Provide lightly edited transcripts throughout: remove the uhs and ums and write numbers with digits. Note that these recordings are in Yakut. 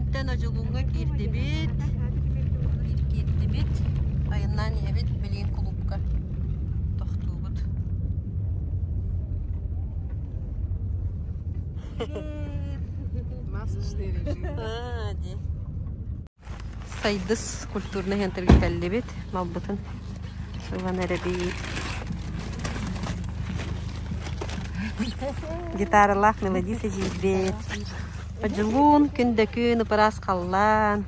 Дьөппөнтөн Одьулууҥҥа киирдибит. Киирдибит. Айаннаан иһэбит билигин кулуупка тохтуубут. Масочный режим. Аа, дии. Сайдыс культурнай центрга кэллибит. Малбытын ылан эрэбит. Гитаралаах мелодист эдьиийбит. Одьулуун күн да күн ыпыраас халлаан.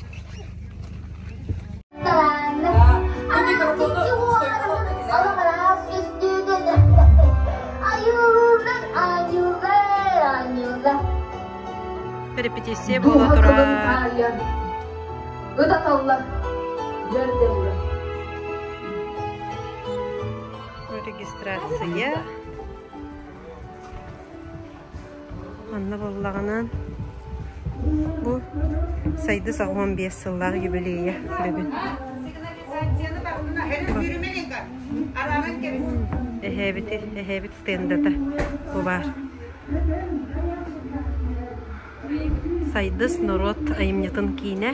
Репетиция буола турар. Ытаталлар, дьөрдөллөр. Регистрация. Манна буоллаҕына бу Сайдыс 85 сыллаах юбилейа бүгүн. Эһээбити, эһээбит стендата бу баар. Сайдыс норуот айымньытын киинэ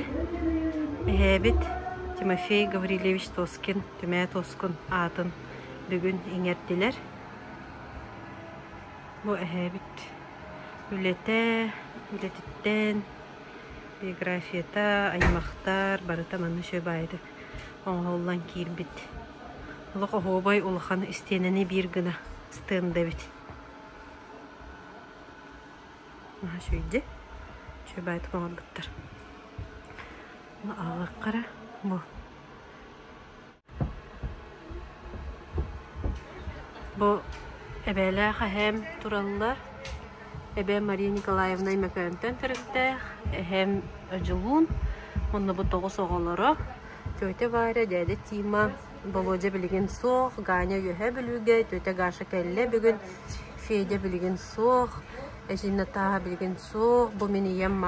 эһээбит Тимофей Гаврильевич Тоскин, Түмээ Тоскун аатын бүгүн иҥэрдилэр. Бу эһээбит үлэтэ, үлэтиттэн, биографията, аймахтар барыта манна үчүгэй баайытык оҥоһуллан киирбит. Олох оһуобай улахан истиэнэни биир гына стенда эбит. Наһаа үчүгэй Үчүгэй баайытык оҥорбуттар. Аҕыаххара бу Бу эбээлээх эһээм тураллар. Эбээм Мария Николаевна Өймөкөөнтөн төрүттээх, эһээм Дьулуун, уонна бу тоҕус оҕолоро. Тетя Варя, дядя Тима, Володя билигин суох, Ганя Үөһээ Бүлүүгэ, тетя Гаша кэллэ бүгүн, Федя билигин суох, Эдьиий Натааһа билигин суох, бу мин ийэм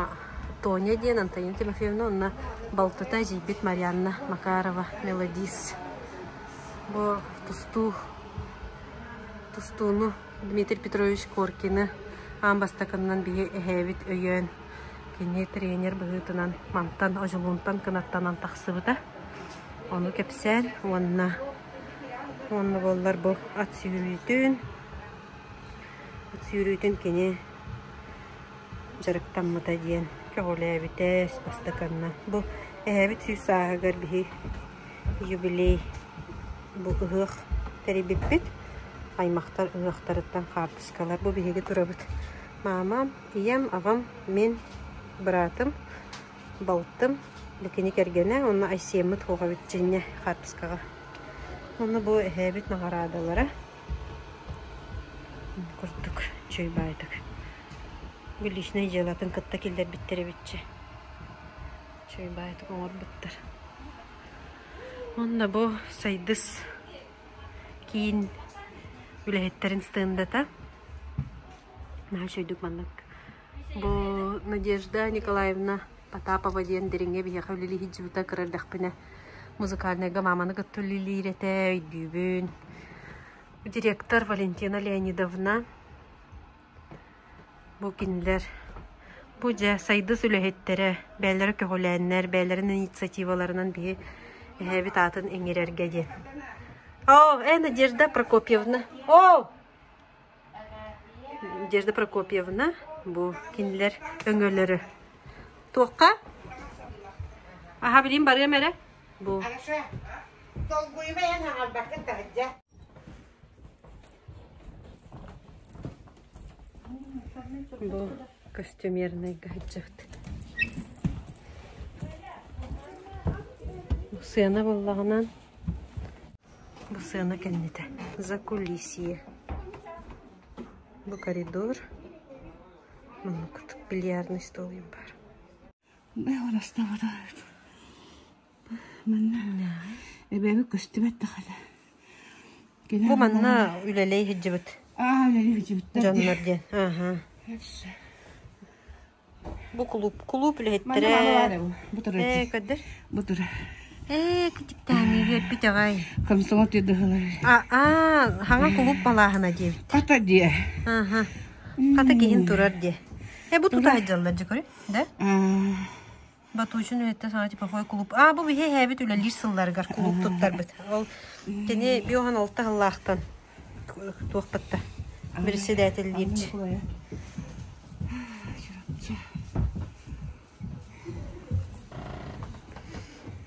Тоня диэн Антонина Тимофеевна уонна балтыта эдьиийбит Марианна Макарова мелодист. Бу тустуу тустууну Дмитрий Петрович Коркины аан бастакыннан биһи эһээбит өйөөн кини тренер быһыытынан мантан Одьулуунтан кынаттанан тахсыбыта. Ону кэпсээн уонна уонна буоллар бу ат сүүрүүтүн ат сүүрүүтүн кини дьарыктаммыта диэн көҕүлээбитэ бастаканна. Бу эһээбит сүүс сааһыгар биһи юбилей бу ыһыах тэрийбиппит. Аймахтар ыһыахтарыттан хаартыскалар бу биһиги турабыт. Маамам, ийэм, аҕам, мин, быраатым, балтым, бу кини кэргэнэ уонна Айсиэммит хуоҕабыт дьинньэ хаартыскаҕа. Уонна бу эһээбит наҕараадалара курдук үчүгэй баайдык Личнэй дьыалатын кытта киллэрбиттэр эбитчи. Үчүгэй баайдык оҥорбуттар. Уонна бу Сайдыс киин үлэһиттэрин стендата. Наһаа үчүгэйдик маннык. Бу Надежда Николаевна Потапова диэн дириҥҥэ биһиэхэ үлэлии сылдьыбыта кыра эрдэхпинэ музыкальнайга мааманы кытта үлэлиир этэ, өйдүүбүн. Директор Валентина Леонидовна Бу кинилэр бу дьэ Сайдыс үлэһиттэрэ бэйэлэрэ көҕүлээннэр, бэйэлэрин инициативаларынан биһи эһээбит аатын иҥэрэргэ диэн. Оо, э, Надежда Прокопьевна. Оо! Надежда Прокопьевна бу кинилэр өҥөлөрө. Туохха? Аха билим барыам эрэ. Бу. Долгуйума эн аҕалбаккын таһырдьа. Бу костюмернайга сылдьабыт. Бу сыана буоллаҕынан бу сыана кэннитэ закулисье. Бу коридор. Маннык бильярдный стол баар. Манна эбээбит көстүбэт да хата. Бу манна үлэлэй сылдьыбыт. Аа, үлэлии сылдьыбыттар. Дьоннор диэн. Аха. Бу кулууп, кулууп үлэһиттэрэ. Бу турар. Ээ, көрдөр. Бу турар. Ээ, кытыктааны үөрбүт аҕай. Комсомол тыдыһылар. Аа, хаҥа кулууп балааһына диэбит. Хата диэ. Аха. Хата киһин турар диэ. Э, бу тута сылдьаллар дьэ көрү, да? Аа. Батучин үйэттэ саҥа типовой клуб. А, бу биһи эһээбит үлэлиир сылларыгар клуб туттарбыт. Ол кини 56 сыллаахтан туохпатта председателлиирчи.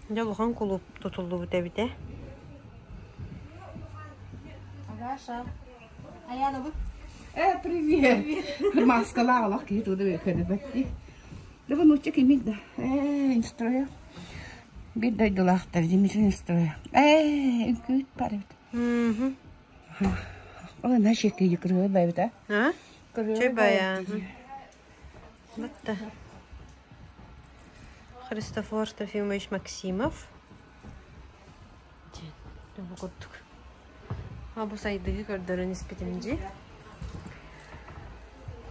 Дьэ улахан кулууп тутуллубут эбит ээ. Агаша, Аяна бу. Привет! Маскалаах олох киһи тугу да көрбөт дии. Дьэ нуучча кимий да? Ээ, инстроя. Биир дойдулаахтар Дмитрий Инстроя. Ээ, үҥкүүт бар эбит. Ол наша киһи кырыа байбыт а? А? Чэй баян. Бытта. Христофор Трофимович Максимов. Бу курдук. А бу сайдыһы көрдөрөн испитим дии.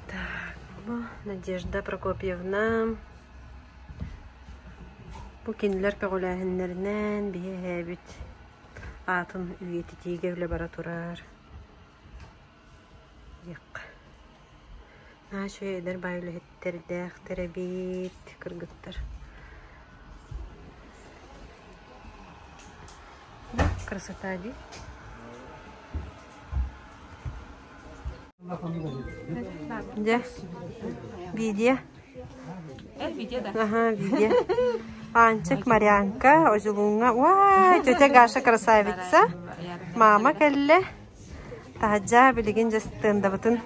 Так, бу Надежда Прокопьевна. Бу кинилэр көҕүлээһиннэринэн биһи эһээбит аатын үйэтитиигэ үлэ бара турар. Диэххэ. Наһаа үчүгэй эдэр баай үлэһиттэрдээхтэр эбит, кыргыттар. Красота дии. Дьэ, видео. Ага, видео. Аанчык, Марянка, Одьулууҥҥа. Уай, тетя Гаша красавица. Мама кэллэ. Таһырдьа билигин дьэ стендабытын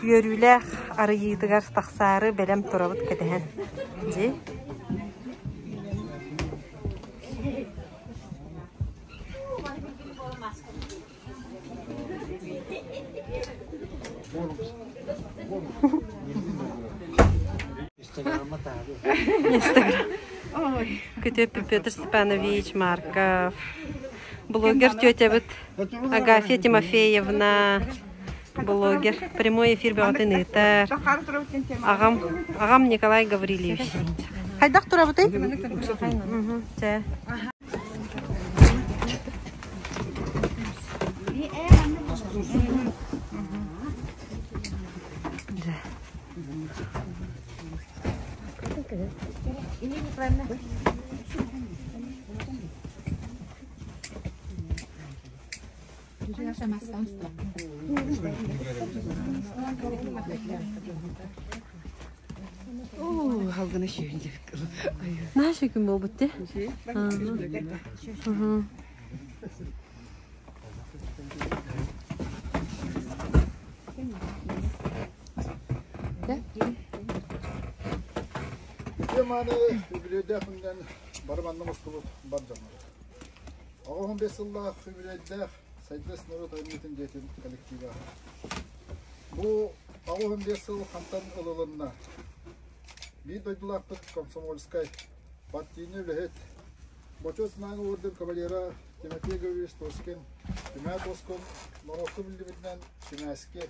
үөрүүлээх арыйыытыгар тахсаары бэлэм турабыт кэтэһэн. Дьи. Инстаграм. Күтүөппүт Петр Степанович Марков, блогер тетябыт Агафья Тимофеевна, блогер, прямой эфир бөҕөтүн ыытар. Аҕам, аҕам Николай Гаврильевич. Хайдах турабытый? Чэ. Наша күн буолбут дии. Үтүө-мааны үбүлүөйдээх күнүнэн бары манна мустубут бар дьоннор. 95 сыллаах үбүлүөйдээх Сайдыс норуот айымньытын дьиэтин коллектива. Бу 85 сыл хантан ылылынна? Биир дойдулаахпыт комсомольскай партийнай үлэһит, Бочуот Знагы орден кавалера Тимофей Гаврильевич Тоскин, Түмээ Тоскун норуокка биллибитинэн Түмээски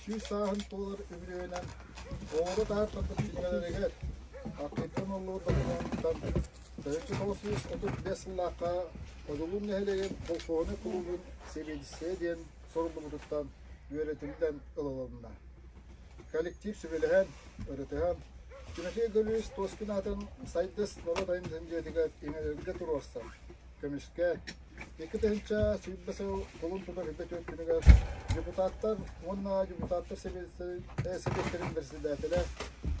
100 сааһын туолар үбүлүөйүнэн оҕолору таһаартарбыт кинигэлэригэр архыыптан оллубут докумуонтан 1935 сыллаахха Одьулуун нэһилиэгин колхоһунай кулуубун сэбиэдиссэйэ диэн суруллубутуттан үөрэтиллэн ылылынна. Коллектив сүбэлэһэн, ырытыһан, Тимофей Гаврильевич Тоскин аатын Сайдыс норуот айымньытын дьиэтигэр иҥэрэргэ туруорсан, көмүскээн, 2020 сыл кулун тутар 24 күнүгэр депутаттар уонна депутаттар сэбиэттэрин председателэ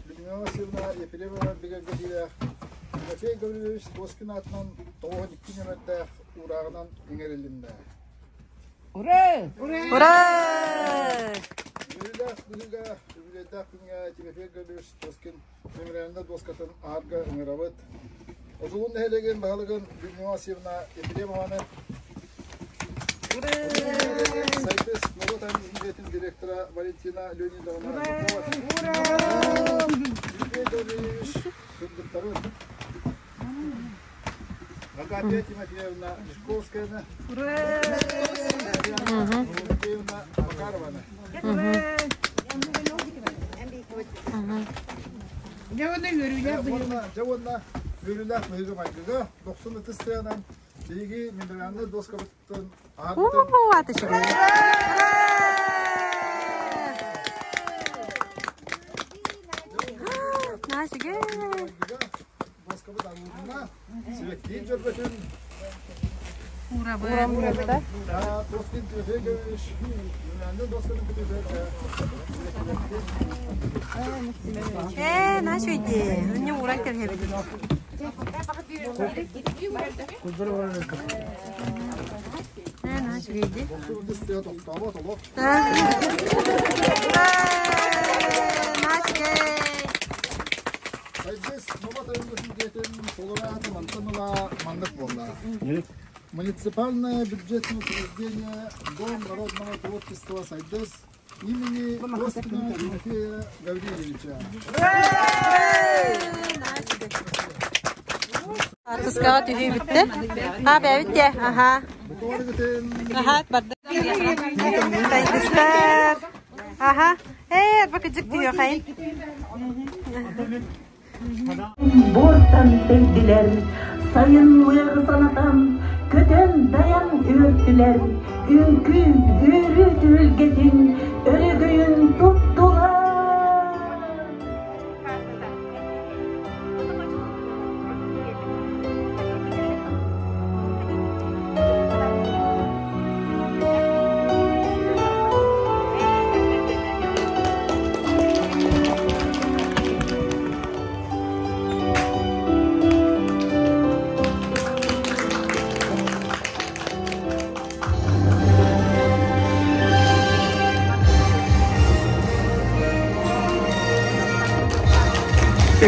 Людмила Васильевна Ефремова бигэргэтиилээх Тимофей Гаврильевич Тоскин аатынан 92 нүөмэрдээх уурааҕынан иҥэрилиннэ. Ура! Ура! Үөрүүлээх быһыыга, үбүлүөйдээх күҥҥэ Тимофей Гаврильевич Тоскин мемориальнай дуоскатын аһарга ыҥырабыт. Одьулуун нэһилиэгин баһылыгын Людмила Васильевна Ефремованы Сайдыс норуот айымньытын директора Валентина Леонидовна Тимофей Гаврильевич кыргыттарын Агафья Тимофеевна Мешковскаяны, Татьяна Тимофеевна Макарованы. Дьэ уонна үөрүүлээх быһыыга-майгыга дохсун ытыс тыаһынан биһиги мемориальнай дуоскабытын аһарбытын Наша Доскабыт арылынна. Сибэккиин дьөрбөтүн. Урабы. Тоскин Тимофеевич, досканы Э, наша идея. Не уран кэлһэбит. Э, наша идея. Муниципальное бюджетное учреждение Дом народного творчества Сайдыс имени Тоскина Тимофея Гаврильевича. Артыскаға түһүй бүтті. А, бәбит те. Аха. Аха, барды. Сайдыстар. Аха. Э, бакыжык түйө хайын. Бортан тейдилер, сайынлыгы санатан, көтөн даян өртүлер, үңкү өрү түлгетин, өрөгөйүн туттулар.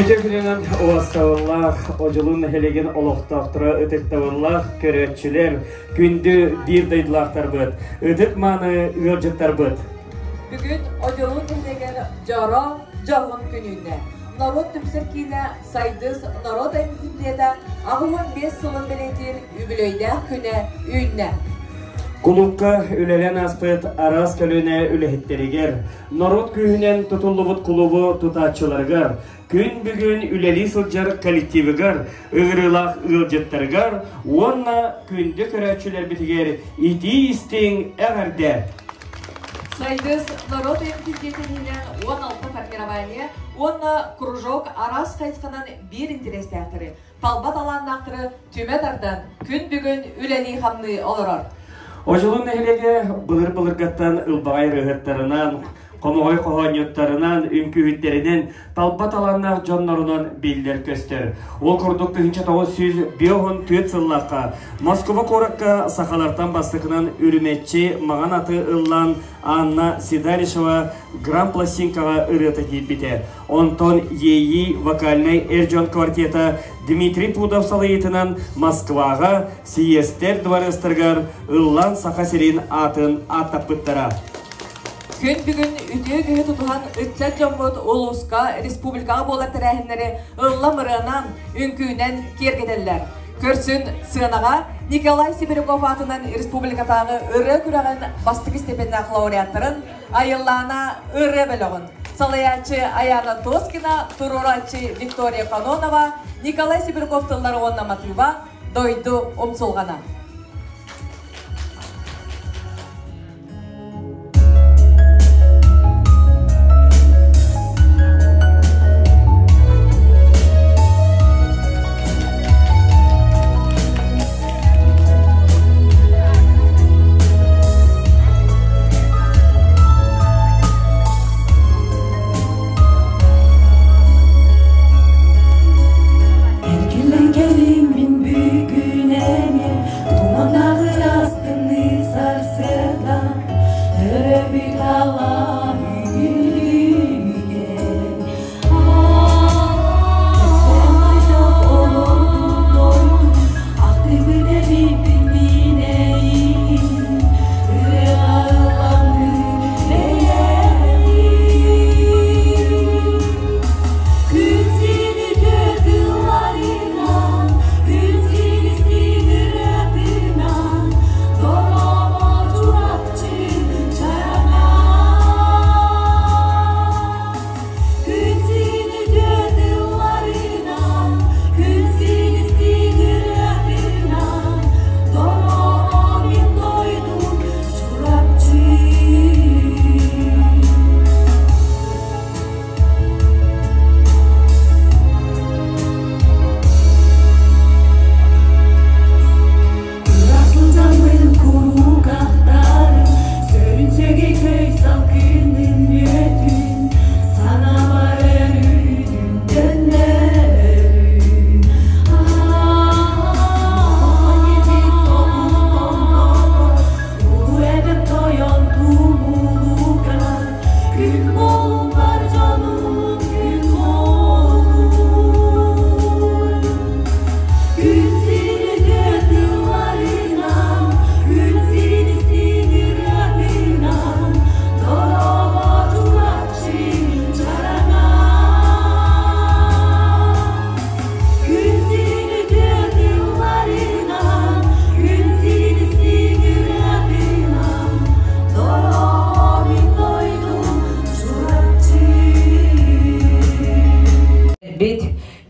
Үтө күнүнэн уастабыллах, ожулун хелеген олохтоохтора ытыктабыллах көрөтчүлэр, күндү биир дайдылаахтарбыт, ытык мааны ыалдьыттарбыт. Бүгүн Одьолун нэһилиэгэр дьоро дьоһун күнүнэ. Норуот түмсэр киинэ Сайдыс норуот айымньытын 85 сылын бэлиэтиир үбүлүөйдээх күнэ үүннэ. Кулуупка үлэлээн ааспыт араас көлүөнэ үлэһиттэригэр, норуот күүһүнэн тутуллубут кулуубу тутааччыларыгар, күн бүгүн үлэлии сылдьар коллективыгар, ыҥырыылаах ыалдьыттарыгар уонна күндү көрөөччүлэрбитигэр итии истиҥ эҕэрдэ! Сайдыс норуот айымньытын 16 формирование уонна кружок араас хайысханан биир интэриэстээхтэри, талба талааннаахтары түмэ тардан күн бүгүн үлэлии-хамныы олорор. Одьулуун нэһилиэгэ былыр-былыргаттан ылбаҕай ырыаһыттарынан, хомоҕой хоһоонньуттарынан, үҥкүүһүттэринэн, талба талааннаах дьоннорунан биллэр-көстөр. Ол курдук 1954 сыллаахха Москва куоракка сахалартан бастакынан үрүмэччи маҥан аты ыллаан Анна Седалищева гран-пластинкаҕа ырыата киирбитэ. Онтон Иэйии вокальнай эр дьон квартета Дмитрий Пудов салайыытынан Москваҕа Сийиэстэр дворецтарыгар ыллаан Саха сирин аатын ааттаппыттара. Күн бүгүн үтүө үгэһи тутуһан ыччат дьоммут улууска, республикаҕа буолар тэрээһиннэри ыллам ырыанан, үҥкүүнэн киэргэтэллэр. Көрсүн сыанаҕа Николай Сибиряков аатынан республикатааҕы ырыа күрэҕин бастакы степеннээх лауреаттарын Айыллаана ырыа бөлөҕүн салайааччы Аяна Тоскина, туруорааччы Виктория Кононова, Николай Сибиряков тыллара уонна матыыба Дойду умсулҕана. Эргиллэн кэлиҥ мин бүгүн эмиэ.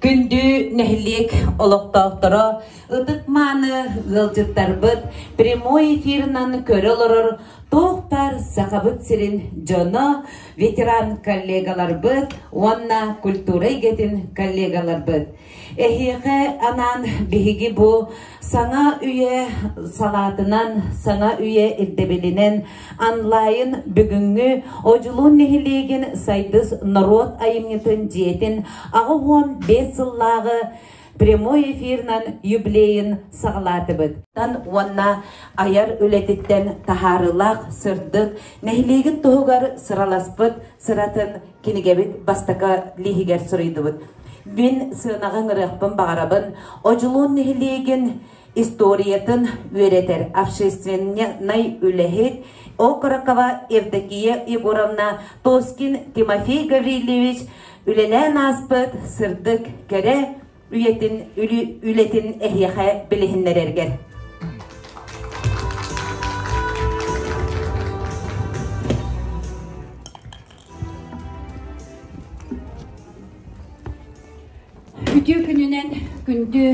Күндү нэһилиэк олохтоохторо, ытык-мааны ыалдьыттарбыт прямой эфирынан көрө олорор туох баар Сахабыт сирин дьоно, ветеран коллегаларбыт уонна культура эйгэтин коллегаларбыт. Эһиэхэ анаан биһиги бу саҥа үйэ салаатынан, саҥа үйэ ирдэбилинэн онлайн бүгүҥҥү Одьулуун нэһилиэгин Сайдыс норуот айымньытын дьиэтин 85 сыллааҕы прямой эфирынан юбилейын саҕалаатыбыт. Уонна айар үлэтиттэн таһаарыылаах сырдык нэһилиэгин туһугар сыраласпыт сыратын кинигэбит бастакы лииһигэр суруйдубут. Мин сыанаҕа ыҥырыахпын баҕарабын. Одьулуун нэһилиэгин историятын үөрэтэр общественнай үлэһит Окорокова Евдокия Егоровна Тоскин Тимофей Гаврильевич үлэлээн ааспыт сырдык кэрэ үйэтин үлэтин эһиэхэ билиһиннэрэргэр. Үтүө күнүнэн күндү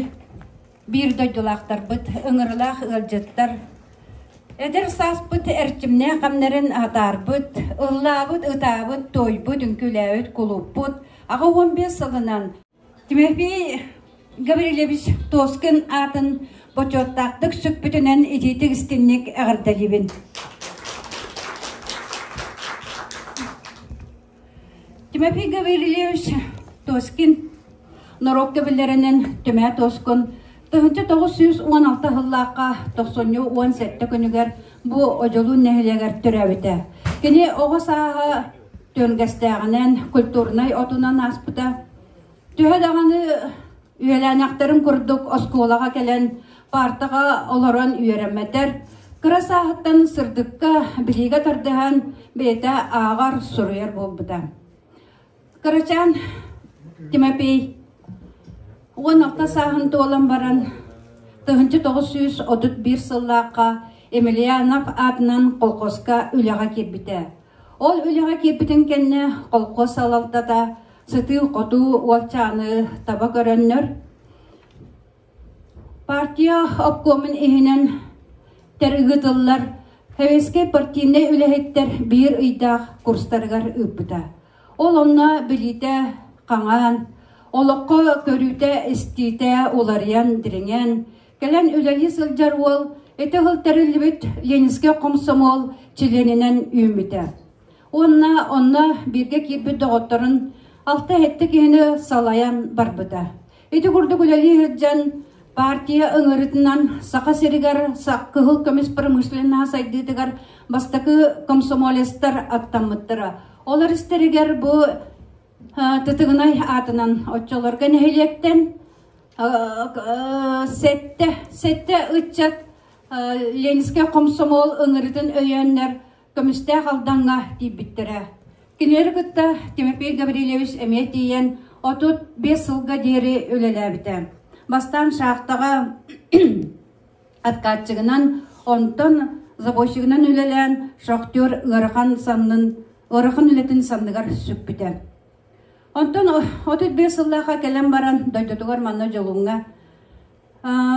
биир дойдулаахтарбыт, ыҥырылаах ыалдьыттар, эдэр сааспыт эрчимнээх кэмнэрин атаарбыт, ыллаабыт, ытаабыт, туойбут, үҥкүүлээбит кулууппут 85 сылынан Тимофей Гаврильевич Тоскин аатын бочуоттаахтык сүкпүтүнэн итиитик истинник эҕэрдэлиибин. Тимофей Гаврильевич Тоскин норуокка биллэринэн Түмээ Тоскун 1916 сыллаахха тохсунньу 17 күнүгэр бу Одьулуун нэһилиэгэр төрөөбүтэ. Кини оҕо сааһа түөнгэстээҕинэн культурнай отунан ааспыта. Төһө даҕаны үөлээнэхтэрин курдук оскуолаҕа кэлэн паартаҕа олорон үөрэммэтэр, кыра сааһыттан сырдыкка, билиигэ тардыһан бэйэтэ ааҕар, суруйар буолбута. Кырачаан Тимофей 16 сааһын туолан баран 1931 сыллаахха Емельянов аатынан колхозка үлэҕэ киирбитэ. Ол үлэҕэ киирбитин кэннэ колхоз салалтата сытыы-хотуу уолчааны таба көрөннөр, партия обкомун иһинэн тэрыгытыллар Советскай партийнай үлэһиттэр биир ыйдаах курстарыгар ыыппыта. Ол онно билиитэ хаҥаан, олоххо көрүүтэ-истиитэ уларыйан, дириҥээн, кэлэн үлэлии сылдьар уол ити сыл тэриллибит Ленинскэй хомсомуол чилиэнинэн үүммүтэ. Уонна онно бииргэ киирбит доҕотторун алта-сэттэ киһини салайан барбыта. Ити курдук үлэлии сылдьан партия ыҥырыытынан Саха сиригэр кыһыл көмүс промышленноһа сайдыытыгар бастакы комсомолецтар аттаммыттара. Олор истэригэр бу Тытыгынай аатынан оччолорго нэһилиэктэн сэттэ сэттэ ыччат Ленинскэй комсомол ыҥырыытын өйөөннөр Көмүстээх Алдаҥҥа тиийбиттэрэ. Кинилэри кытта Тимофей Гаврильевич эмиэ тиийэн 35 сылга диэри үлэлээбитэ. Бастаан шахтаҕа откатчигынан, онтон забойщигынан үлэлээн шахтер ыарахан саннын ыарахан үлэтин санныгар сүкпүтэ. Онтон 35 сыллаахха кэлэн баран дойдутугар манна Дьолуҥҥа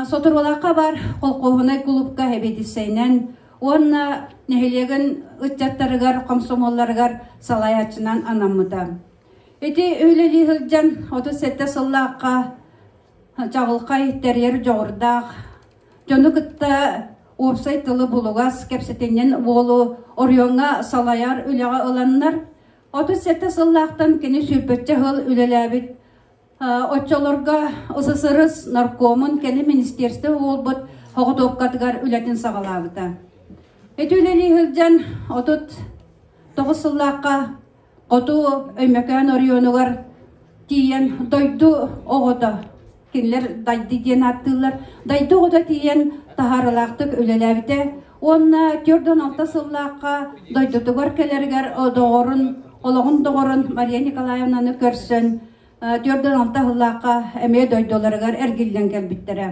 Соторулаахха бар колхуоһунай кулуупка сэбиэдиссэйинэн уонна нэһилиэгин ыччаттарыгар, комсомолларыгар салайааччынан анаммыта. Ити үлэлии сылдьан 37 сыллаахха чаҕылхай тэрийэр дьоҕурдаах дьону кытта уопсай тылы булугас кэпсэтинньэн уолу оройуоҥҥа салайар үлэҕэ ыланнар 37 сыллаахтан кини сүүрбэччэ сыл үлэлээбит Оччолорго СССР наркомун кэлин министерство буолбут соҕотуопкатыгар үлэтин саҕалаабыта. Ити үлэлии сылдьан 39 сыллаахха Хоту Өймөкөөн оройуонугар тиийэн дойду оҕото кинилэр дайды диэн ааттыыллар дайды оҕото тиийэн таһаарыылаахтык үлэлээбитэ уонна 46 сыллаахха дойдутугар кэлэригэр доҕорун олоҕун доҕорун Мария Николаевнаны көрсөн 46 сыллаахха эмиэ дойдуларыгар эргиллэн кэлбиттэрэ.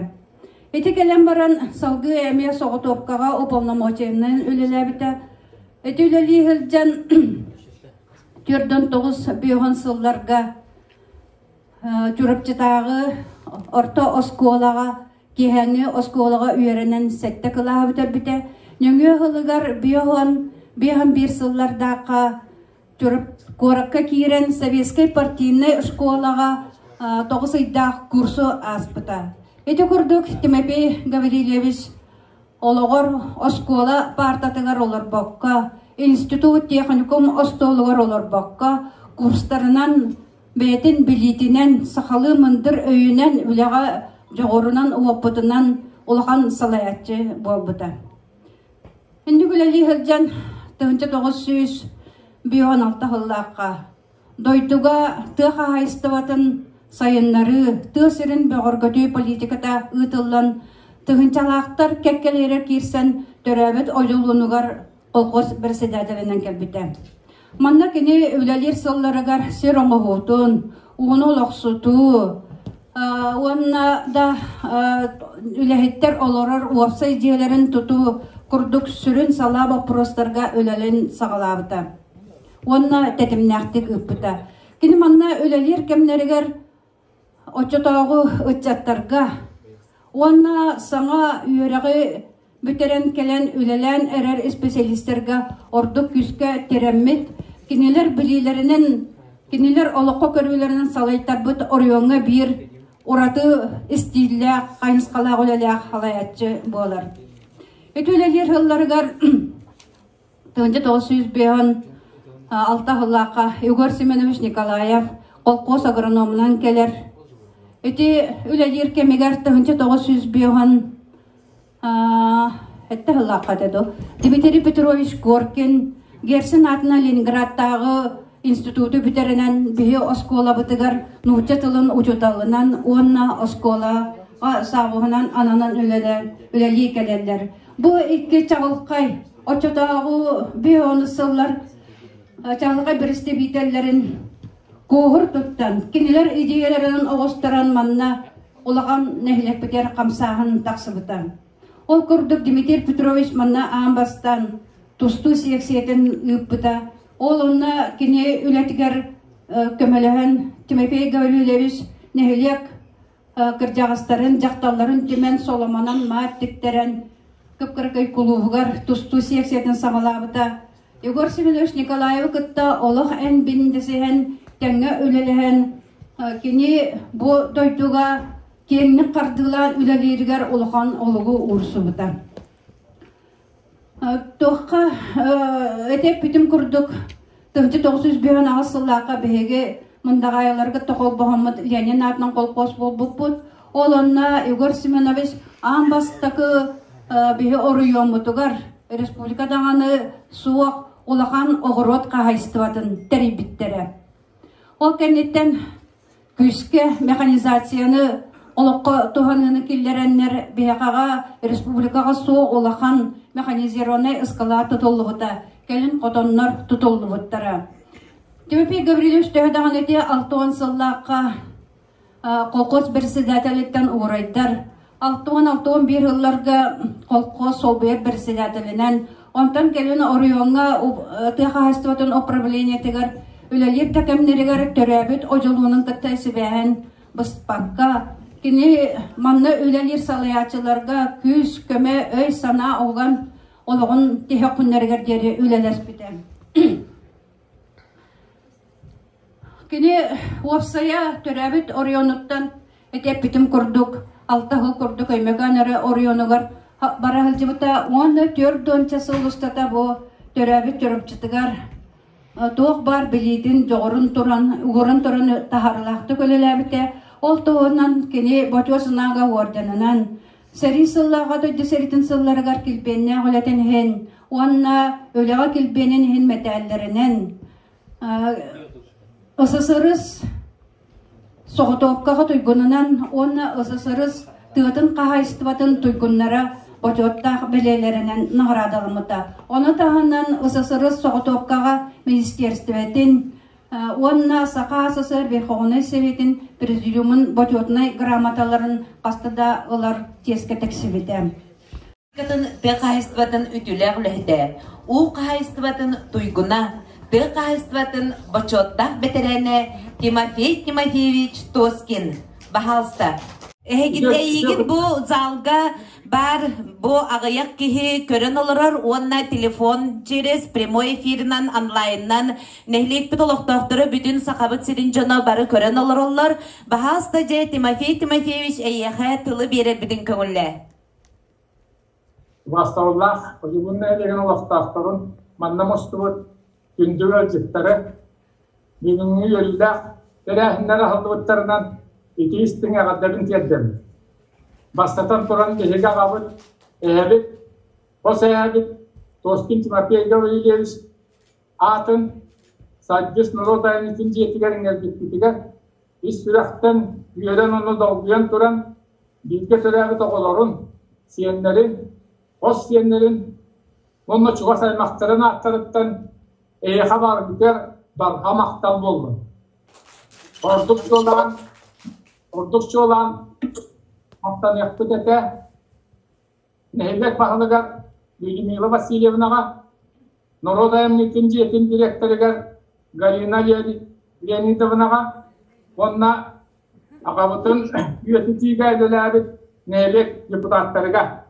Ити кэлэн баран салгыы эмиэ соҕотуопкаҕа уполномоченнайын үлэлээбитэ. Ити үлэлии сылдьан 49 бөһөн сылларга Чурапчытааҕы орто оскуолаҕа киэһээҥҥи оскуолаҕа үөрэнэн сэттэ кылааһы бүтэрбитэ. Нөҥүө сылыгар биоһон биэһэн биир сыллардаахха куоракка киирэн советскай партийнай школаҕа тоҕус ыйдаах курсу ааспыта. Ити курдук Тимофей Гаврильевич олоҕор оскуола паартатыгар олорбокко, институт техникум остуолугар олорбокко, курстарынан бэйэтин билиитинэн, сахалыы мындыр өйүнэн, үлэҕэ дьоҕурунан, уопутунан улахан салайааччы буолбута. Инник үлэлии сылдьан 1996 сыллаахха дойдуга тыа хаһаайыстыбатын сайыннарыы, тыа сирин бөҕөргөтүү политиката ыытыллан, тыһыынчалаахтар кэккэлэрэ киирсэн төрөөбүт Одьулуунугар колхоз председателинэн кэлбитэ. Манна кини үлэлиир сылларыгар сир оҥоһуутун, ууну олохсутуу уонна да үлэһиттэр олорор уопсай дьиэлэрин тутуу курдук сүрүн салаа боппуруостарга үлэлин саҕалаабыта уонна тэтимнээхтик ыыппыта. Кини манна үлэлиир кэмнэригэр оччотооҕу ыччаттарга уонна саҥа үөрэҕи бүтэрэн кэлэн үлэлээн эрэр исписэлиистэргэ ордук күүскэ тирэммит, кинилэр билиилэринэн, кинилэр олоххо көрүүлэринэн салайтарбыт оройуоҥҥа биир ураты истииллээх, хайысхалаах үлэлээх салайааччы буолар. Ити үлэлиир сылларыгар 1956 сыллаахха Егор Семенович Николаев колхоз агрономунан кэлэр. Ити үлэлиир кэмигэр 1905 этте сыллаахха этэ дуу Дмитрий Петрович Коркин Герцен аатынан Ленинградтааҕы институту бүтэринэн биһи оскуолабытыгар нуучча тылын учууталынан уонна оскуола саабыһынан ананан үлэлии кэлэллэр. Бу икки чаҕылхай оччотооҕу биһи сыллар чаҕылхай бэрэстэбиитэллэрин куоһур туттан, кинилэр идиэйэлэринэн оҕустаран манна улахан нэһилиэкпитигэр хамсааһын тахсыбыта. Ол курдук Дмитрий Петрович манна аан бастаан тустуу сиэксийэтин ыыппыта. Ол онно кини үлэтигэр көмөлөһөн Тимофей Гаврильевич нэһилиэк кырдьаҕастарын, дьахталларын түмэн соломонон маат тиктэрэн Кып-кыракый кулуубугар тустуу сиэксийэтин саҕалаабыта. Егор Семенович Николаевы кытта олох эн-бин дэсиһэн, тэҥҥэ үлэлэһэн, кини бу дойдуга киэҥник хардыылаан үлэлииригэр улахан олугу уурсубута. Туохха этэппитим курдук, 1998 сыллаахха биһиги Мындаҕаайыларга тохолбоһоммут Ленин аатынан колхоз буолбуппут. Ол онно Егор Семенович аан бастакы биһи оройуоммутугар республика даҕаны суох улахан оҕуруот хаһаайыстыбатын тэрийбиттэрэ. Ол кэнниттэн күүскэ механизацияны олоххо туһаныыны киллэрэннэр биһиэхэҕэ республикаҕа суох улахан механизированнай ыскалаат тутуллубута, кэлин хотоннор тутуллубуттара. Тимофей Гаврильевич төһө даҕаны ити 60 сыллаахха колхоз председателиттэн уурайдар, 60-61 сылларга колхоз солбуйар председателинэн, онтон кэлин оройуоҥҥа тыа хаһаайыстыбатын управлениетыгар үлэлиир да кэмнэригэр төрөөбүт одьулуунун кытта сибээһин быспакка, кини манна үлэлиир салайааччыларга күүс-көмө, өй-санаа уган олоҕун тиһэх күннэригэр диэри үлэлэспитэ. Кини уопсайа төрөөбүт оройуонуттан ити эппитим курдук алта сыл курдук Өймөкөөн эрэ оройуонугар бара сылдьыбыта уонна түөрт уонча сыл устата бу төрөөбүт Чурапчытыгар туох баар билиитин, дьоҕурун туран, ууран туран таһаарыылаахтык үлэлээбитэ. Ол туһунан кини Бочуот Сынаага уордьанынан сэрии сыллааҕа дойду сэриитин сылларыгар килбиэннээх үлэтин иһин уонна үлэҕэ килбиэнин иһин мэтээллэринэн СССР соҕотуопкаҕа туйгунунан уонна СССР тыатын хаһаайыстыбатын туйгуннара бочуоттаах бэлиэлэринэн наҕараадаламмыта. Ону таһынан СССР соҕотуопкаҕа министиэристибэтин уонна Саха СССР Верховнай Советин Президиумун бочуотунай грамоталарын хаста да ылар чиэскэ тиксибитэ. Тыа хаһаайыстыбатын үтүөлээх үлэһитэ, уу хаһаайыстыбатын туйгуна, тыа хаһайыстыбатын бочуоттаах бэтэрээнэ Тимофей Тимофеевич Тоскин. Баһаалыста. Эһигин эйигин бу залга баар бу аҕыйах киһи көрөн олорор уонна телефон через прямой эфирынан онлайнынан нэһилиэкпит олохтоохторо бүтүн Сахабыт сирин дьоно бары көрөн олороллор. Баһаалыста дьэ Тимофей Тимофеевич эйиэхэ тылы биэрэрбитин көҥүллээ. Убаастабыллаах Одьулуун нэһилиэгин олохтоохторун манна мустубут күндү ыалдьыттары бүгүҥҥү үөрүүлээх тэрээһиннэр аһыллыбыттарынан итии истиҥ эҕэрдэбин тиэрдэбин. Бастатан туран биһиги аҕабыт, эһэбит, хос эһэбит Тоскин Тимофей Гаврильевич аатын Саддьыс норуот айымньытын дьиэтигэр иҥэрбиппитигэр ис сүрэхтэн үөрэн уонна долгуйан туран бииргэ төрөөбүт оҕолорун, сиэннэрин, хос сиэннэрин уонна чугас аймахтарын ааттарыттан эйиэхэ барытыгар барҕа махтал буоллун. Ордук чуолаан, ордук чуолаан махтаныахпыт этэ Нэһилиэк баһылыгар Людмила Васильевнаҕа, норуот айымньытын дьиэтин дириэктэригэр Галина Леонидовнаҕа уонна аҕабытын үйэтитиигэ үлэлээбит нэһилиэк депутаттарыгар.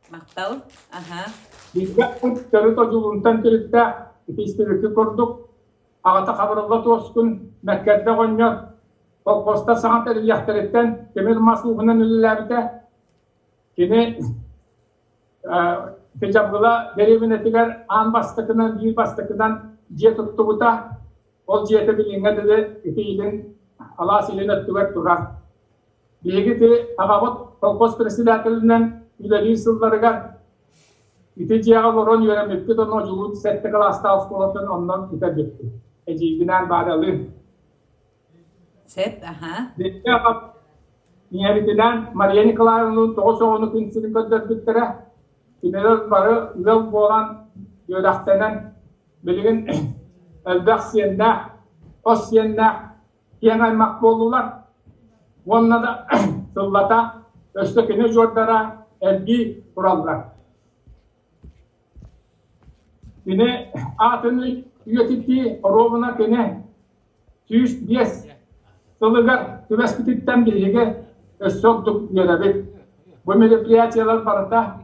Махтал. Аха. Бииргэ төрүт одьулуунтан төрүттээх ити истибикки курдук аҕата Хабырылла Туоскун Мэккэрдэ оҕонньор колхозтар саҥа тэриллиэхтэриттэн тимир мас ууһунан үлэлээбитэ. Кини Печабыла дэриэбинэтигэр аан бастакынан, биир бастакынан дьиэ туттубута. Ол дьиэтэ билиҥҥэ дылы ити илин алаас илин өттүгэр турар. Биһиги ити аҕабыт колхоз председателинэн үлэлиир сылларыгар ити дьиэҕэ олорон үөрэммиппит онно Одьулуун сэттэ кылаастаах оскуолатын онно бүтэрбиппит. Эдьиийбинээн Бааралыын. Сөп, аха. Биһиги Ийэбитинээн Мария Николаевналыын 90 күн сирин көрдөрбүттэрэ. Кинилэр бары ыал буолан, үөрэхтэнэн, билигин элбэх сиэннээх, хос сиэннээх киэҥ аймах буоллулар. Уонна да сыллата өссө кини удьуордара элбии тураллар. Кини аатын үйэтитии оруобуна кини 105 сылыгар түбэспититтэн биһиги өссө ордук үөрэбит. Бу мероприятиелар барыта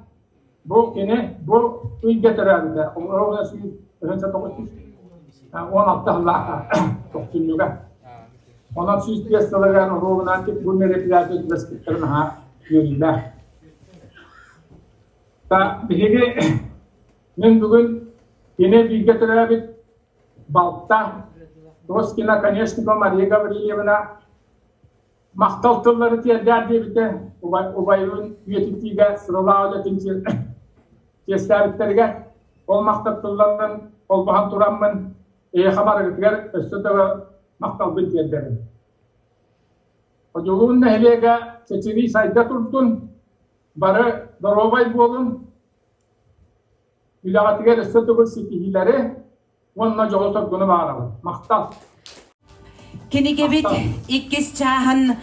бу кини бу ыйга төрөөбүтэ. Оруобуна 16 сыллаахха тохсунньуга. Онон 105 сылыгар оруобуна бу мероприятие түбэспиттэрин наһаа үөрүүлээх. Биһиги мин бүгүн кини бииргэ төрөөбүт балта Тоскина Конечникова Мария Гаврильевна махтал тыллары тиэрдээр диэбитэ убайын үйэтитиигэ сыралаах үлэтин чиэстээбиттэригэр ол махтал тылларын холбоһон тураммын эйиэхэ барыгытыгар өссө да махталбын тиэрдэбин. Одьулуун нэһилиэгэ чэчирии сайда турдун, бары доруобай буолун, Үлэҕитигэр өссө төгүл ситиһиилэри уонна дьолу-соргуну баҕарабын. Махтал! Кинигэбит иккис чааһын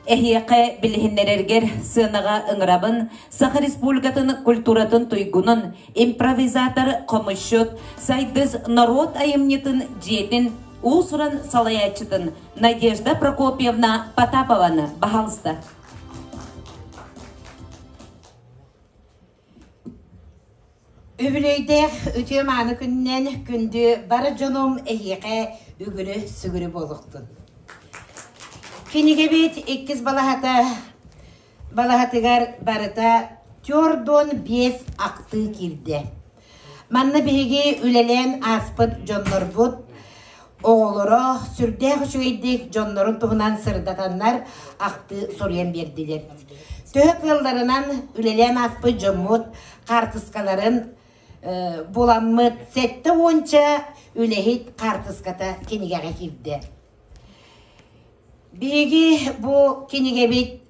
эһиэхэ билиһиннэрэргэр сыанаҕа ыҥырабын Саха Республикатын культуратын туйгунун, импровизатор, хомусчут, Сайдыс норуот айымньытын дьиэтин уус-уран салайааччытын Надежда Прокопьевна Потапованы баһаалыста. Үбүлүөйдээх үтүө-мааны күнүнэн күндү бары дьонум эһиэхэ үгүрү-сүгүрү буолуохтун. Кинигэбит иккис балаһата балаһатыгар барыта түөрт биэс ахтыы киирдэ. Манна биһиги үлэлээн ааспыт дьоннорбут оҕолоро сүрдээх үчүгэйдик дьоннорун туһунан сырдатаннар ахтыы суруйан биэрдилэр. Төһө кыалларынан үлэлээн ааспыт дьоммут хаартыскаларын буламмыт 70-ча үлэһит хаартыската кинигэҕэ киирдэ. Биһиги бу кинигэбит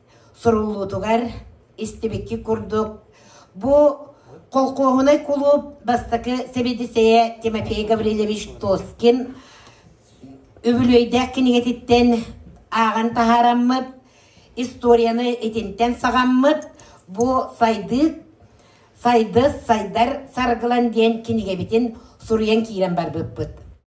суруллуутугар истибикки курдук бу колхуоһунай кулууп бастакы сэбиэдиссэйэ Тимофей Гаврильевич Тоскин үбүлүөйдээх кинигэтиттэн ааҕан таһаараммыт, историяны итинтэн саҕаммыт бу сайдыы Сайдыс сайдар саргылан диэн кинигэбитин суруйан киирэн барбыппыт.